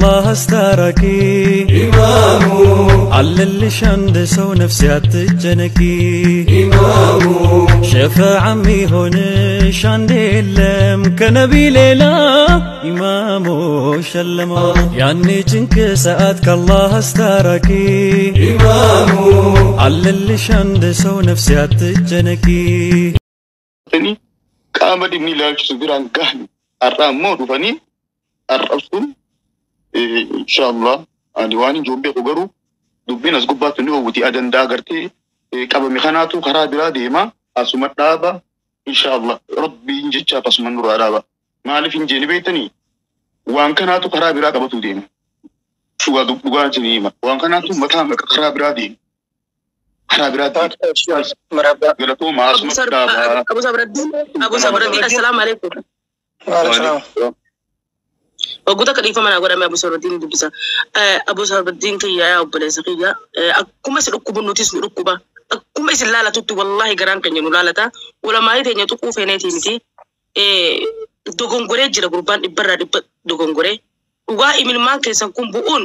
ከአላህ አስታራቂ ኢማሙ አለልሽ አንድ ሰው ነፍሴ አትጨነቂ ኢማሙ ሸፈዓ የሚሆንሽ አንድ የለም ከነቢ ሌላ ኢማሙ ሸለመው ያኔ ጭንቅ ሰዓት ከአላህ አስታራቂ ኢማሙ አለልሽ አንድ ሰው ነፍሴ አትጨነቂ። Qaama dhimmi ilaalchisu biraan gahani har'a ammoo dhufanii arrabsuun, inshallah ani waan hin jiru beeku, garuu dubbiin as gubbaatti ni hawwiti. Ajandaa agartee qabame kanaatu karaa biraa deema. Asuma dhaaba, inshallah rabbiin jechaaf asuma nurraa dhaaba. Maaliif hin jeeni beektanii? Waan kanaatu karaa biraa qabatu deema. Dhugaa dhugaa isinii hima, waan kanaatu mataa karaa biraa deema, karaa biraa deema. Galatooma, asuma dhaaba. Abu Sabraddiin, Abu Sabraddiin, assalaamu alaikum. Waggoota akka dhiifama naa godhame Abu Sabraddiin dubbisa. Abu Sabraddiin kiyya, yaa obboleessa kiyya, akkuma isin dhukkubu nutis nu dhukkuba. Akkuma isin laalatutti wallaahi garaan keenya nu laalata. Ulamaayii teenya tuquu feeneetii miti. Dogongoree jira gurbaan, dhibbarraa dhibba dogongoree. Dhugaa imilmaan keessan kun bu'uun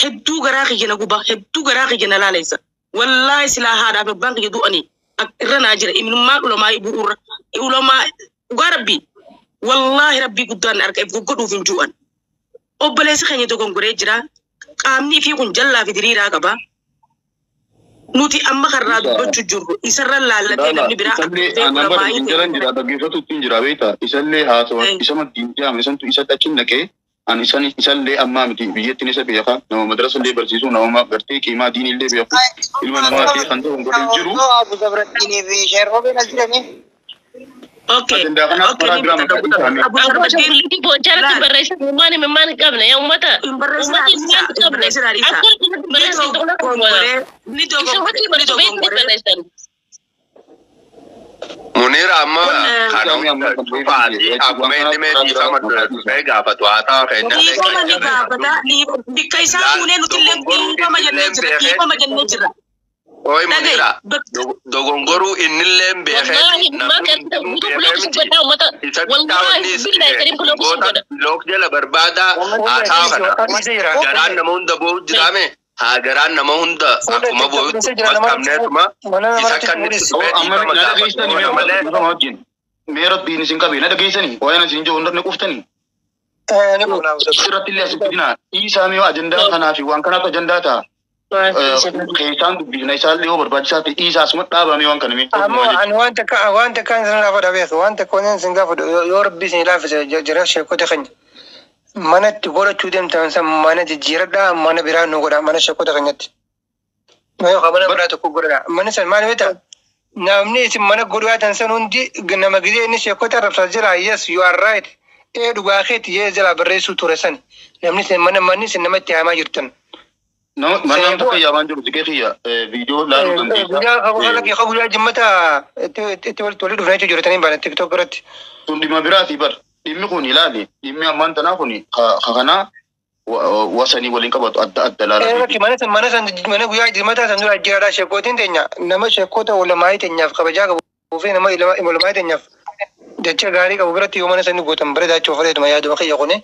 hedduu garaa kiyya na guba, hedduu garaa kiyya na laaleessa. Wallaahi silaa haadhaaf abbaan kiyya du'anii irra naa jira imilmaan ulamaayii bu'uurra. Ulamaa dhugaa rabbii wallaahi rabbii guddaan arga if goggodhuuf hin ju'an. Obboleessi keenya dogongoree jira. Qaamni fi kun jallaa fi diriiraa qaba. Nuti amma karraa dubbachuu jirru isarra laallatee namni biraa akka Isallee dhufee nama ulamaayii hin jalan jira, dhaggeeffatu ittiin jira beekta. Isallee haasawa isa maddiin jaame isantu isa achi naqee. Ani isan isallee ammaa miti, biyyattiin isa beeka, nama madrasa illee barsiisu, nama gartee qiimaa diinii illee beeku, ilma namaa ta'e kan ta'u godhee jiru. Abu Sabraddiinii fi Sheerroobeen as jiranii. Okay. Ajandaa kanaaf Okay, karaa ni biraa bitadha. maqaa dhiifame. Abu Abu Sabraddiin Ashaangulliitii boochaarratti laal. Barreessan uumaan himimmaan hin qabne yaa uummata. Hin barreessinaa Uummati dhiisaa. himimmaan hin Hin qabne. barreessinaa dhiisaa. Akka irratti Ni barreessan tokko dogongoree. Ni Isa dogongoree. hojii Ni barreessu beekni dogongoree. barreessan. Munir amma Kun kana hunda cufaati akkuma inni mee dhiifama dhufee gaafatu haa ta'u keenyallee Dhiifama ni kan gaafata. Bikka isaa fuunee nuti illee dogongoruu dhiifama jennee innillee jira. beekee Dhiifama jennee jira. Ooyi Dhagaye. Munira, dogongoruu innillee beekee Wallaahi himimmaan namni keessatti hundinuu guutuu beekee bulooks miti. godhaa uummata. Isa bittaa Wallaahi wanni billahi karim bulooks goota godha. look jala barbaada haa ta'u kana. Garaan nama hunda boo'u jiraame haa garaan nama hunda akkuma boo'utti qaqqabneetuma isa kan itti dhufee Amma dhiifama na gaafatu dhageessanii goona mee malee. dhiifama wajjin. Mee rabbiin isin qabe, na dhageessanii waa'ee isin jiru hunda ni quftanii. Sirratti illee asitti dinaa dhiisaa mee ajandaa kanaa fi waan kanaatu ajandaa ta'a. Keessaan dubbifna, isaallee yoo barbaachisaa ta'e dhiisaa, asuma dhaabame waan kana mee. Ammoo ani waan takka isin gaafadha beeku, waan takka waan isin gaafadhu, yoo rabbi isin laafise jira sheekota keenya manatti godhachuu deemtan san mana jijjiiradhaa, mana biraa nu godha mana sheekota keenyatti. Yookaan mana biraa tokko godhadha. Manni san maal beektaa? Namni isin mana godhatan san hundi nama gizee inni sheekota arrabsaa jira, "Yes, you are right, ee dhugaa keeti" jee jala barreessuu ture san namni isin mana manni isin namatti hamaa jirtan. Nama mana tokko yaamaan jiru siqee kiyya viidiyoo laaluu dandeessa. Guyyaa guyyaa jimmata itti walitti walii dhufnee jirtanii baana TikTok irratti. Sun dhimma biraati bar. Dhimmi kun ilaali. Dhimmi ammaan tanaa kun ka kanaa wasanii waliin qabatu adda adda laala. Bakki mana san mana san mana guyyaa jimmata san dura jiraadha. Sheekootiin teenya nama sheekota ulamaayii teenyaaf kabajaa qabu fi nama ulamaayii teenyaaf jecha gaarii qabu biratti yoo mana sani gootan bareedaa jechuuf fedheetuma yaaduma kiyya kuni.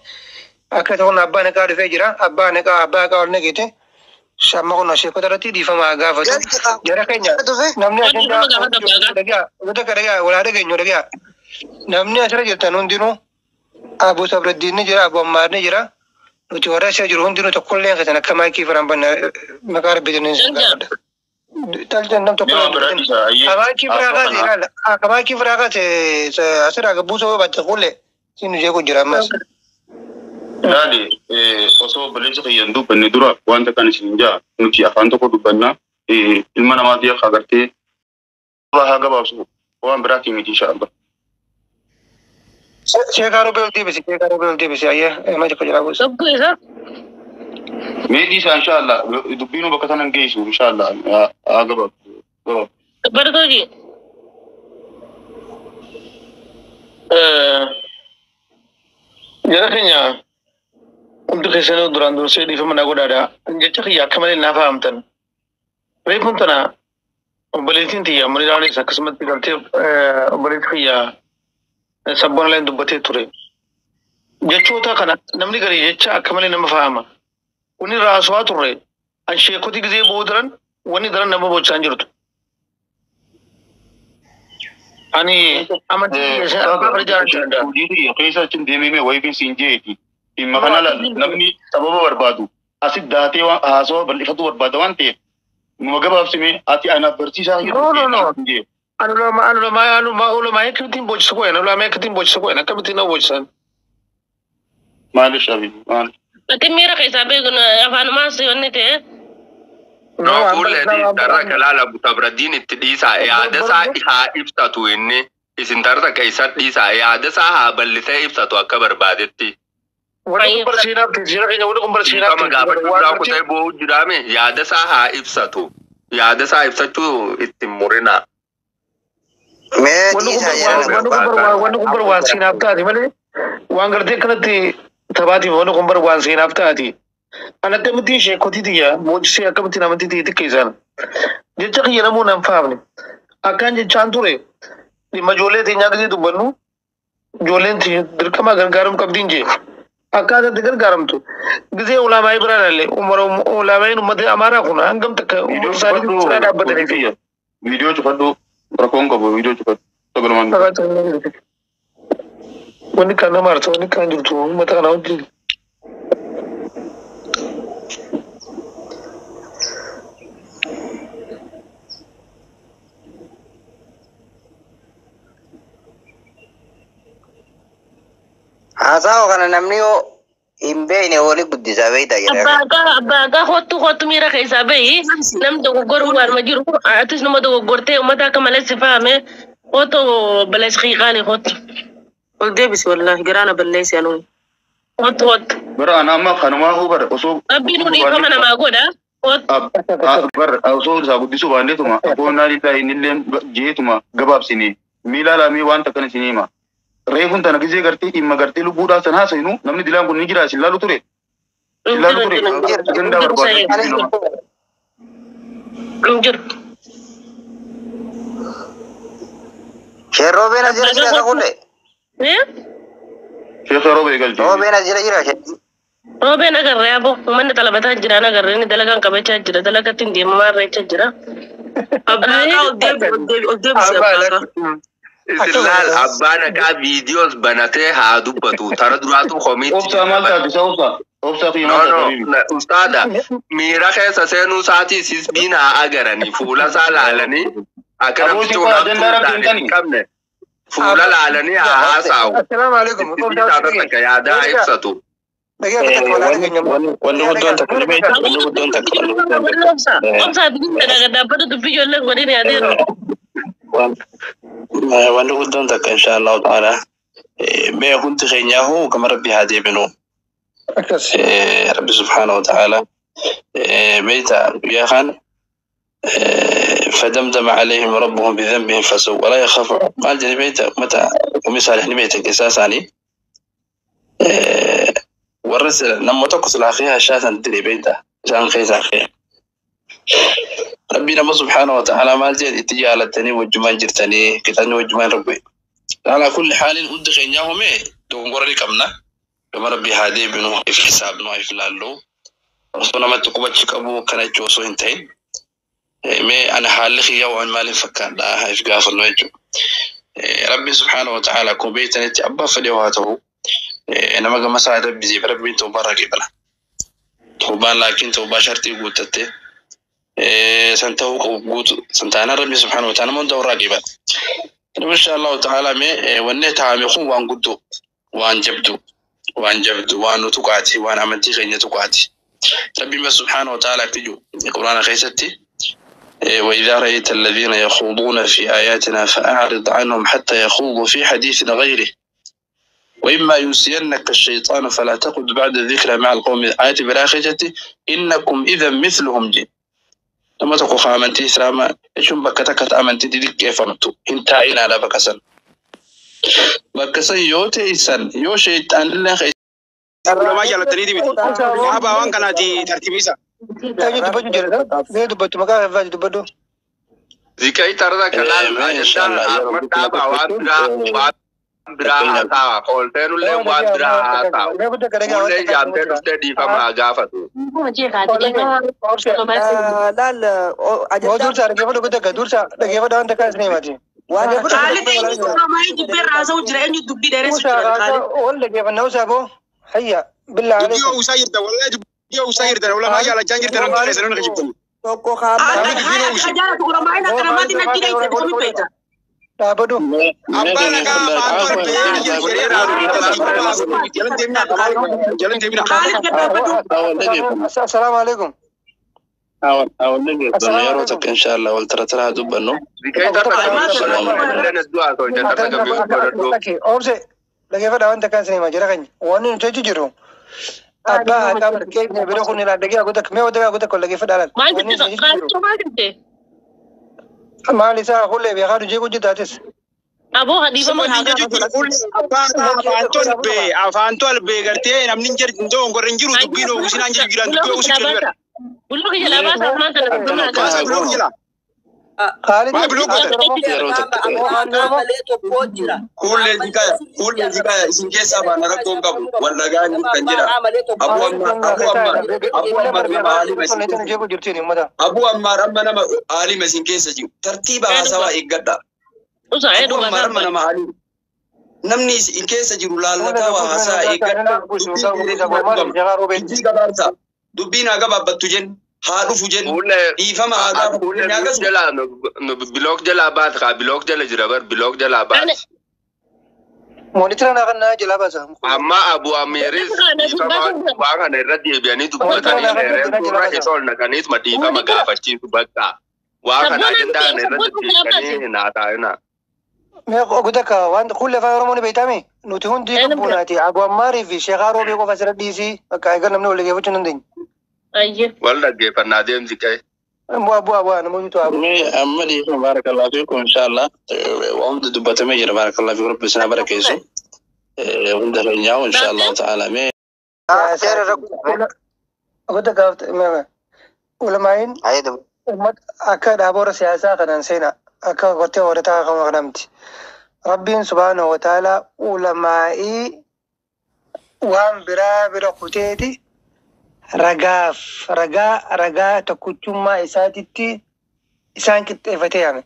Akka ta'uun abbaa naqaa dhufee jira, abbaa naqaa abbaa naqaa ol naqeete shamma kun sheekota irratti dhiifama gaafatu. Jara keenya namni ajandaa dhagaa dhagaa walaa dhageenyu dhagaa namni asirra jirtan hundinuu, Abu Sabraddiin ni jira, Abu Ammaar ni jira. Nuti warra asirra jiru hundinuu tokkollee keessan akka maayikii firaan banna maqaa rabbiitiin isin gaafadha. Taljan nam tokko. Mee waan biraa dhiisaa ayyee. Maayikii firaa kaase ilaala. Akka maayikii firaa kaase asirraa buusoo yoo baatte kullee siin nu jeequ jira ammas. Ilaali, osoo obboleessa kiyya hin dubbanne dura wanta kan isin jaa nuti afaan tokko dubbannaa, ilma namaatii akka agartee haa gabaabsu, waan biraatii miti insha Allah. Sheekaa roobee ol deebisi, sheekaa roobee ol deebisi, ayyee ma tokko jira buusa. Tokko isa. Mee dhiisaa, insha Allah dubbiinuu bakka sana hin geessu, insha Allah haa gabaabsu. Gabaabsu. Baratooji. Jara keenya hundi keessanuu duraan dursee dhiifama na godhaadha. Jecha kiyya akka malee naaf haamtan. Reefuun tana obboleettiin tiyya Muniraanis akkasumatti galtee obboleetti kiyya sabboona leen dubbatee ture. Jechoota kana namni garii jecha akka malee nama fahama. Wanni raasuwaa turre an sheekoti gizee boodaran wanni daran nama boochisaan jirtu. Ani amantii abbaa bara jaalachuu danda'a. Hojii kiyya keessa achi deemee wayifiin siin jeeti. Dhimma kana laal namni sababa barbaadu asit daatee waan haasawaa bal'ifatu barbaada waan ta'eef numa gabaabsime ati anaaf barsiisaa No, no, no. Ani ulama akkamittiin boochisu qo'en ulama akkamittiin boochisu qo'en akkamittiin nama boochisan. Maaliif shabi maal? Ati miira keessaa beeku afaanumaas wanni ta'e. No, fuullee tarra kalaala tabradiin itti dhiisaa yaada isaa haa ibsatu inni isin tarra keessa dhiisaa yaada isaa haa bal'isee ibsatu akka barbaadetti. Wanni kun barsiinaaf ta'e seera keenya wanni kun barsiinaaf Dhiifama gaafachuu biraa kutee boo'u jiraame yaada isaa haa ibsatu. Yaada isaa ibsachuu itti murina. Mee Wanni kun dhiisaa jedhama. wanni kun bar waan seenaaf taate malee waan gartee kanatti taphaatiif wanni kun bar waan seenaaf taate. An akkamittiin sheekotii tiyya boochisee akkamittiin amantii tiyya xiqqeessan. Jecha kiyya namoonni hin fahamne. Akkaan jechaan ture dhimma ijoollee teenyaa gisee dubbannu ijoolleen dirqama gargaaramuu qabdiin jee. Akkaataa itti gargaaramtu gisee ulaamaa'ii biraa ilaalle ulaamaa'iin uummata Amaaraa kun hangam takka uummata isaanii cinaa dhaabbatanii fi. Viidiyoo cufadhu rakkoon qabu viidiyoo cufadhu sagalumaan. Wanni kan nama arsa wanni kan jirtu uummata kana wajjin. Haasawa kana namni yoo hin beekne wali guddisaa beektaa jedha. Abbaa kottu kottu miira keessaa bahi nam dogoggoruu waanuma jiru atis nama dogoggortee uummata akka malee si fahame kottu balees qiiqaali kottu. Ol deebisi wallaahi garaana balleessi anuun. Kottu kottu. Bara ana amma kanumaa hoo bara osoo. Rabbiin nu dhiifama namaa godha. Kottu. Bara osoo isaa guddisuu baanneetuma boonnaa lillaa innillee jeetuma gabaabsine miila laamii waan takkan isin hima. Reefun tana gisee gartee dhimma gartee lubbuudhaa san haasa'inu namni dilaan kun ni jira isin laalu ture. Isin laalu ture. Ajandaa barbaadu. Hin jiru. Sheerroobeen as jira jira kulle. Sheekh Roobee galchee. Roobeen as jira jira. Roobeen agarree aboo uummanni xalabataa jira agarree inni dalagaan qabachaa jira dalagatti hin deemamaa irreechaa jira. Abbaa ol deebisi abbaa. Isin laal abbaan haqaa viidiyoos banatee haa dubbatu. Tara duraatu komiitti. Obsaa maal taate isa obsaa? Obsaa fi maal taate? Ustaada miira keessa seenuu isaatii sisbiin haa agaranii fuula isaa laalanii akka namtichi olaantuu hin qabne fuula laalanii haa haasa'u. Assalaamu alaikum. Takka yaadaa ibsatu. Wanni guddoon takka ni beektu wanni guddoon takka wanni guddoon takka. Obsaa dubbii dhaabbatu dubbii ijoolleen godhin yaadeeru. Wanni guddoon takka insha Allahu ta'ala mee hundi keenyaafuu gama Rabbi haa deebinu. Rabbi subhaanahu wa ta'ala beekta guyyaa kaan فدمدم عليهم ربهم بذنبهم فسووا ولا يخاف قال جري بيتا متى ومثال بيتك اساساني والرسل لما تقص الاخيها شاة تدري بيتا عشان خيس اخيها ربنا سبحانه وتعالى ما جد اتجالتني وجمان جرتني كتاني وجمان ربي على كل حال أد خينياهم دون قرر كمنا كما ربي هادي بنو في حساب نو في لالو رسولنا ما تقبل أبو كان جوسو انتين ما أنا حالي خيا وأنا مالي فكان لا هاي في قافل نوجو ربي سبحانه وتعالى كون بيتني أبا فليواته أنا ما قام ساعد ربي زي ربي توبة راكبلا توبة لكن توبة شرطي قوتته سنتو قوت سنتانا ربي سبحانه وتعالى من دور راكبا إن شاء الله تعالى ما ونيت عام يخون وان قدو وان جبدو وان جبدو وان تقعتي وان عملتي خيني تقعتي ربي سبحانه وتعالى كجو القرآن خيستي وإذا رأيت الذين يخوضون في آياتنا فأعرض عنهم حتى يخوضوا في حديث غيره وإما ينسينك الشيطان فلا تقعد بعد الذكرى مع القوم آيات براخجتي إنكم إذا مثلهم جي لما تقو خامنتي سلاما إيشون بكتكت أمنتي ديك كيف أمتو انتهينا على بكسن بكسن يوتي إسان يو شيطان لله خير ما جالتني دي أبا وان كانت ترتيبيسا Zikai tarda kalal ajandaa dhaabbata waan biraa waan biraa haasawa. Oolteenullee waan biraa haasawa. Fuullee jaamtee dhuftee dhiifama haa gaafatu. Laal Oo dursa dhaggeeffadhu guddaka dursa dhaggeeffadhu waan takka isin himati. Kaalid eenyu ulamaa jibbee raasa'u jira eenyu dubbii dheeressu jira Kaalid. Wal dhaggeeffanna usaa boo hayya billaa Dubbii uwwisaa jirta wallahi dubbii uwwisaa jirta ulamaa jaalachaa jirta namni keessan nama kijibtan. Tokko kaama. Akka jaalatu ulamaa akka namaatiin achi dheesse kami beekta. Dhaabadhu. Abbaan dhagaa afaan torbee jalan deemina jalan deemina. Kaalid gad dhaabbadhu. Assalaamu alaikum. Awwal dhaggeeffannu yeroo takka inshallah wal tara dubbannu. Obse dhaggeeffadha waan takka isin hima jira keenya wanni nuti hojii jirru abbaa haqaa barkee bira kun ilaa dhagee haguuta mee wanta haguuta kun dhaggeeffadha laal. Maal jette qaalichoo maal jette? Maal isaa hullee beekaa dhujee kun jirtaatis. Aboo dhiifama haa gaafatu. Afaan torbee afaan torbee gartee namni hin jirtu dogongorra hin jiru dubbiin uwwisinaan jiru jiran dubbii uwwisu jiru. Buloo kiyya jalaa baasaa ammaan tana Baasaa dhiifama buloo jala. Kaalid Maa buloo godhan. Yeroo takka Malee tokko jira. Kuullee jikaya kuullee jikaya isin keessaa baana rakkoon qabu wal dhagaa hin kan jedha. Abuu ammaa abuu ammaa abuu ammaa nama aalima isin keessa abuu ammaa amma nama aalima isin keessa jiru tartiiba haasawaa eeggadha. Usaa ee Abuu dhugaa ammaa amma nama aalima namni isin keessa jiru laallataa waa haasaa eeggadha. Dubbii gabaabsa dubbiin haa gabaabbattu jennu haa dhufu jennu dhiifama haa gaafatu Fuullee jennu akkasuma. jalaa bilook jalaa baas kaa bilook jala jira bar bilook jalaa baas. Moonitira naa kan naa jalaa baasa. Amma Abu Amiris dhiifama waan kana irra deebi'anii dubbatanii dheeressuurra isa ol naqaniis ma dhiifama gaafachiisu bakka. Waan kana ajandaa kana irra deddeebi'anii hin haasa'ina. Mee gudaka waan kuullee afaan Oromoo ni beektami nuti hundi qabbuunaati Abu Ammaarii fi Sheekhaa Roobee qofa asirra dhiisii bakka egaa namni wal dhaggeeffachuu hin dandeenye. Ayye. Wal dhaggeeffannaa deemsi ka'e. Bu'aa bu'aa bu'aa namoonni tu'aa. Mee amma dhiifama barakallahu fiikum inshallah. Waan hunda dubbatamee jira barakallahu fiikum rabbi isin haa barakeessu. Hunda keenyaa inshallah ta'ala mee. Gudaka ulamaayin ummat akka dhaaboora siyaasaa kanaan seenaa akka gottee horataa kan kanamti. Rabbiin subhaanahu wa ta'ala ulamaa'ii waan biraa bira kuteeti ragaaf ragaa ragaa tokkichummaa isaatitti isaan qixxeeffatee yaame.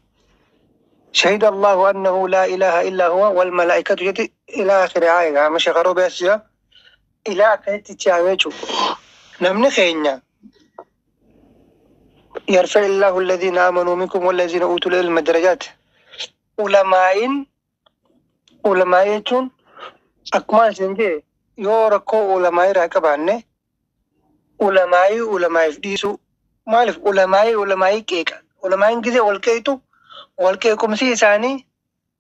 شهد الله أنه لا إله إلا هو والملائكة جت إلى آخر آية مش غروب يسجى إلى آخر تتعامل نمن خينا يرفع الله الذين آمنوا منكم والذين أوتوا العلم درجات علماء علماء أكمل سنجي يوركو علماء راكبانه علماء علماء فديسو مالف علماء علماء كيك علماء كذا والكيتو والكيكم سي ثاني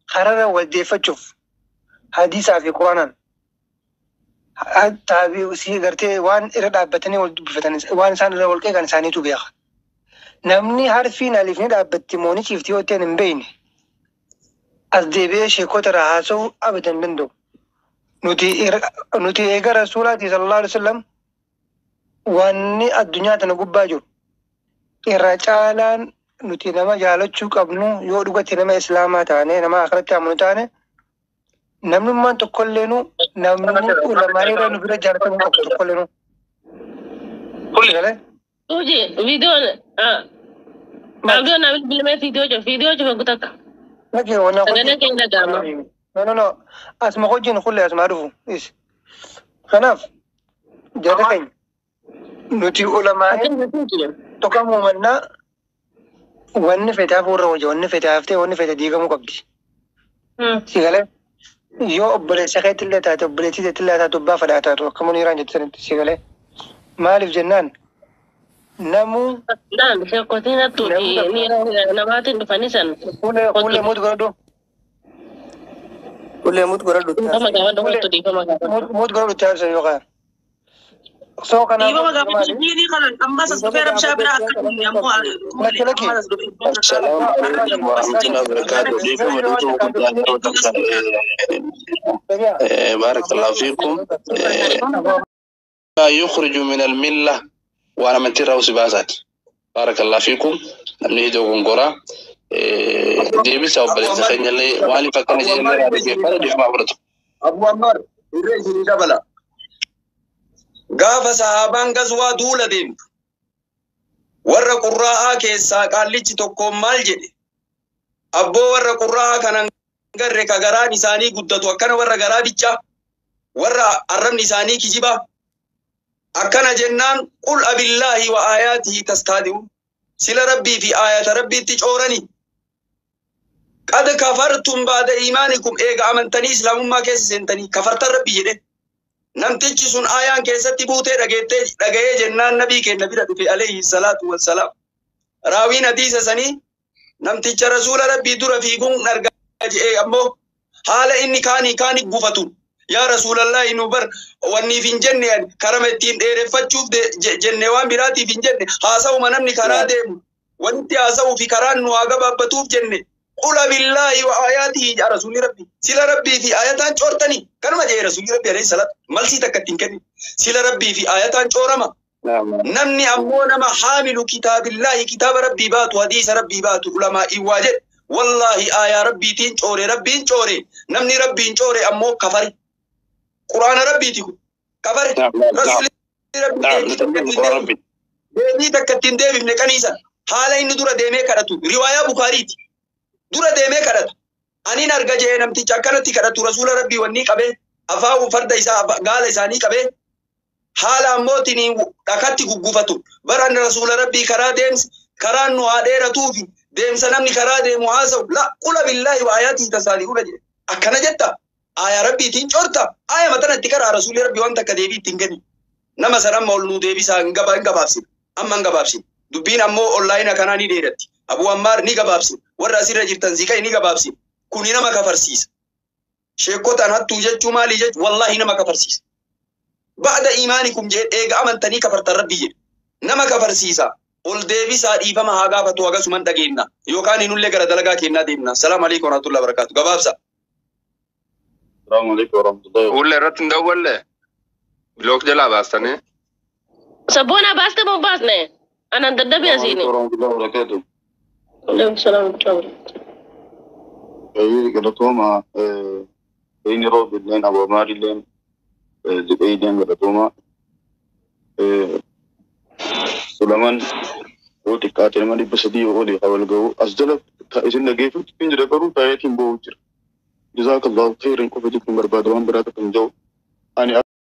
خرر والديفتشوف حديث في قرآن تابي سي غرتي وان إرد أبتني والدبفتني وان سان والكيك أن ثاني تبيخ namni harfiin alifni dhaabbatti mooniciifti yoo ta'an hin beekne as deebi'ee sheekota irraa haasa'uu abadan danda'u. Nuti eega rasuulaati sallallahu alaihi wasallam wanni addunyaa tana gubbaa jiru irra caalaan nuti nama jaalachuu qabnu yoo dhugatti nama islaamaa taane nama akhiratti amanu taane namnummaan tokkolleenu namni ulamaa irra nu bira jaalatamuu qabu tokkolleenu. Galee? Uji viidiyoon abdoo naa bilbilamee viidiyoo cufe gutakka. Laki wana Sagalee keenya dhaga'ama. No no no asuma hojiin kulle asuma dhufu is. Kanaaf jara keenya nuti ulamaa tokkamuu mannaa wanni fedhaaf warra hojii wanni fedhaaf ta'e wanni fedha diigamuu qabdi. Si galee yoo obboleessa keetti illee taate obboleettii teetti illee taate abbaa fedhaa taatu akka muniiraan jettu si galee maaliif jennaan namuu Naan sheekotiin hattuu fi namaatiin dhufanii san. Kuulee muut godhadhu. Kuulee muut godhadhu. Dhiifama gaafadhu kottu dhiifama gaafadhu. Muut godhadhu taasisa yookaan. Soo kanaaf. Dhiifama gaafadhu diinii kanan ammas as dhufee rabshaa biraa akka dhufne ammoo Lakki lakki. Assalamu alaikum warahmatullahi wabarakatuh. Dhiifama dhiifama guddaa yeroo takka barakallahu fiikum. لا يخرج من الملة وانا من ترى وسباسات بارك الله فيكم. namni hidoo gongoraa Deebisa obboleessa keenya illee maaliif akkana jedhanii irraa dhaggeeffata dhiifama fudhatu. Abu Ammar irra isinii dabala. Gaafa sahaabaan gazwaa duula deemtu warra qurraa'aa keessaa qaallichi tokkoon maal jedhe? Abboo warra qurraa'aa kanan garre ka garaan isaanii guddatu akkana warra garaa bichaa warra arrabni isaanii kijiba akkana jennaan qul abillaahi wa aayaatihi tastaadi'uun sila rabbii fi aayata rabbiitti coorani qad kafartum baada iimaanikum eega amantanii islaamummaa keessa seentanii kafartan rabbi jedhe namtichi sun aayaan keessatti buutee dhageettee dhaga'ee jennaan nabii keenya bira dhufe alayhi salaatu wassalaam raawiin hadiisa sanii namticha rasuula rabbii dura fiiguun argaa jedhee ammoo haala inni kaanii kaanii gufatu yaa rasuulallahi nu bar wanniif hin jenne ani karama ittiin dheereffachuuf jenne waan biraatiif hin jenne haasa'uma namni karaa deemu wanti haasa'uu fi karaan nu haa gabaabbatuuf jenne qula billaahi wa aayaatihi yaa rasuulli rabbi sila rabbii fi aayataan coortanii kanuma jedhe rasuulli rabbi alayhi salaatu malsii takka ittiin kenni sila rabbii fi aayataan coorama namni ammoo nama haamilu kitaabillaahi kitaaba rabbii baatu hadiisa rabbii baatu ulamaa iwwaa jedhe wallaahi aayaa rabbiitiin coore rabbiin coore namni rabbiin coore ammoo kafare quraana rabbiiti kun kafare rasuulli rabbii deebii takka ittiin deebifne qaniisan haala inni dura deemee kadhatu riwaayaa bukaariiti dura deemee kadhatu aniin arga jee namticha akkanatti kadhatu rasuula rabbii wanni qabee afaan farda isaa gaala isaanii qabee haala ammootiin dhakatti guggufatu baran rasuula rabbii karaa deemsa karaan nu haa dheeratuufi deemsa namni karaa deemu haasa'u la qula billaahi wa aayaatihi tasaali'uuna jedhe akkana jetta aayaa rabbiitiin coorta aaya matana itti karaa rasuulli rabbii waan takka deebii ittiin kenni nama san amma ol nuu deebisaa hin gabaabsine amma hin gabaabsine dubbiin ammoo onlaayina kanaa ni dheeratti Abu Ammaar ni gabaabsine warra asirra jirtan ziqai ni gabaabsine kuni nama kafarsiisa sheekotaan hattuu jechuu maalii jechuu wallaahi nama kafarsiisa ba'da iimaanikum jedhe eega amantanii kafartan rabbii jedhe nama kafarsiisa ol deebisaa dhiifama haa gaafatu akkasuman dhageenna yookaan inullee gara dalagaa kennaa deemna salaamu alaikum warahmatullahi wabarakaatu gabaabsa. Salaamu alaikum warahmatullahi. Fuula irratti hin dawwalle bilook jalaa baastanii. Sabboona baaste moo baasne? Anaan dadhabee asiini. Warahmatullahi wabarakaatu. Alaikum salaam warahmatullahi. Eeyyee galatooma inni roobilleen Abu Ammaarilleen Ziqeeyilleen galatooma. Sulaman yoo xiqqaate nama 300 olii haa wal ga'u as jala isin dhageeffachuun hin jira garuu taayetiin boo'u jira. Jazaakallahu khairan qofa jechuun barbaada waan biraa tokko hin jiru. Ani